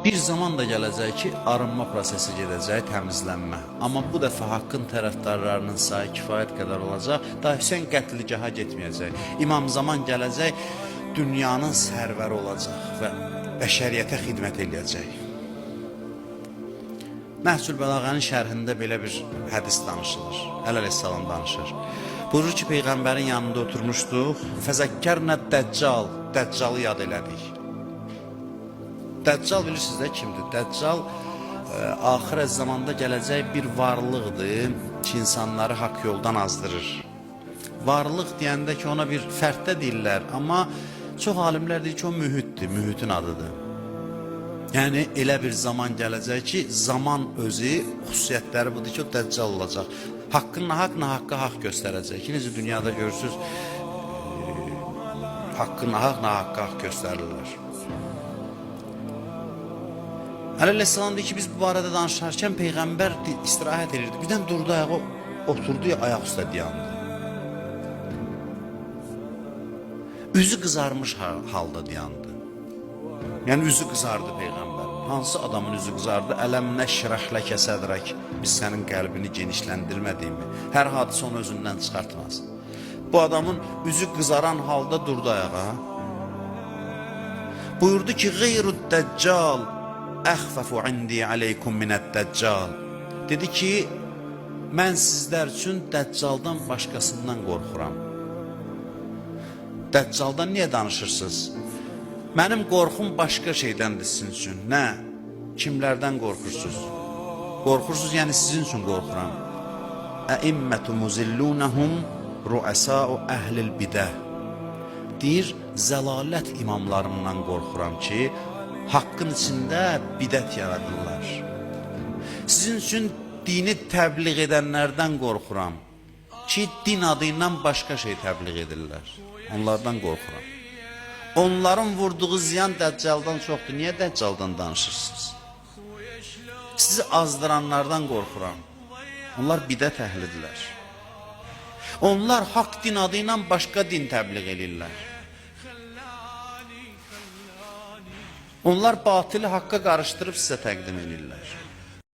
Bir zaman da gələcək ki, arınma prosesi gedəcək, təmizlənmə. Amma bu dəfə haqqın tərəfdarlarının sayı kifayət qədər olacaq. Daha Hüseyn qətligaha getməyəcək. İmam zaman gələcək, dünyanın sərvəri olacaq və bəşəriyyətə xidmət eləyəcək. Nəhcül Bəlağənin şərhində belə bir hədis danışılır. Əli əleyhissalam danışır. Buyurur ki, peyğəmbərin yanında oturmuşduq. Fəzəkkərnə Dəccal, Dəccalı yad elədik. Dəccal bilirsiniz də kimdir? Dəccal axir zamanda gələcək bir varlıqdır ki, insanları haqq yoldan azdırır. Varlıq deyəndə ki, ona bir fərddə deyirlər, amma çox alimlər deyir ki, o mühitdir, mühitin adıdır. Yəni elə bir zaman gələcək ki, zaman özü xüsusiyyətləri budur ki, o dəccal olacaq. Haqqın nahaq, nahaqqa haqq göstərəcək ki, necə dünyada görürsüz, haqqın nahaq, nahaqqa haqq göstərirlər. Əli əleyhissalam deyir ki, biz bu barədə danışarkən peyğəmbər istirahət edirdi. Birdən durdu ayağa, oturdu, ayaq üstə dayandı. Üzü qızarmış halda dayandı. Yəni üzü qızardı peyğəmbər. Hansı adamın üzü qızardı? Ələm nəşrəh ləkə sədrək. Biz sənin qəlbini genişləndirmədiyimi. Hər hadisə onu özündən çıxartmaz. Bu adamın üzü qızaran halda durdu ayağa. Buyurdu ki, Qeyrud dəccal əxfəfu indi aleykum minəd-dəccal. Dedi ki, mən sizlər üçün dəccaldan başqasından qorxuram. Dəccaldan niyə danışırsınız? Mənim qorxum başqa şeydəndir sizin üçün. Nə? Kimlərdən qorxursunuz? Qorxursunuz, yəni sizin üçün qorxuram. Əimmətu muzillunəhum ruəsau əhlil bidə. Deyir, zəlalət imamlarından qorxuram ki, haqqın içində bidət yaradırlar. Sizin üçün dini təbliğ edənlərdən qorxuram ki, din adı ilə başqa şey təbliğ edirlər. Onlardan qorxuram. Onların vurduğu ziyan Dəccaldan çoxdur. Niyə Dəccaldan danışırsınız? Sizi azdıranlardan qorxuram. Onlar bidət əhlidirlər. Onlar haqq din adı ilə başqa din təbliğ edirlər. Onlar batili haqqa qarışdırıb sizə təqdim edirlər.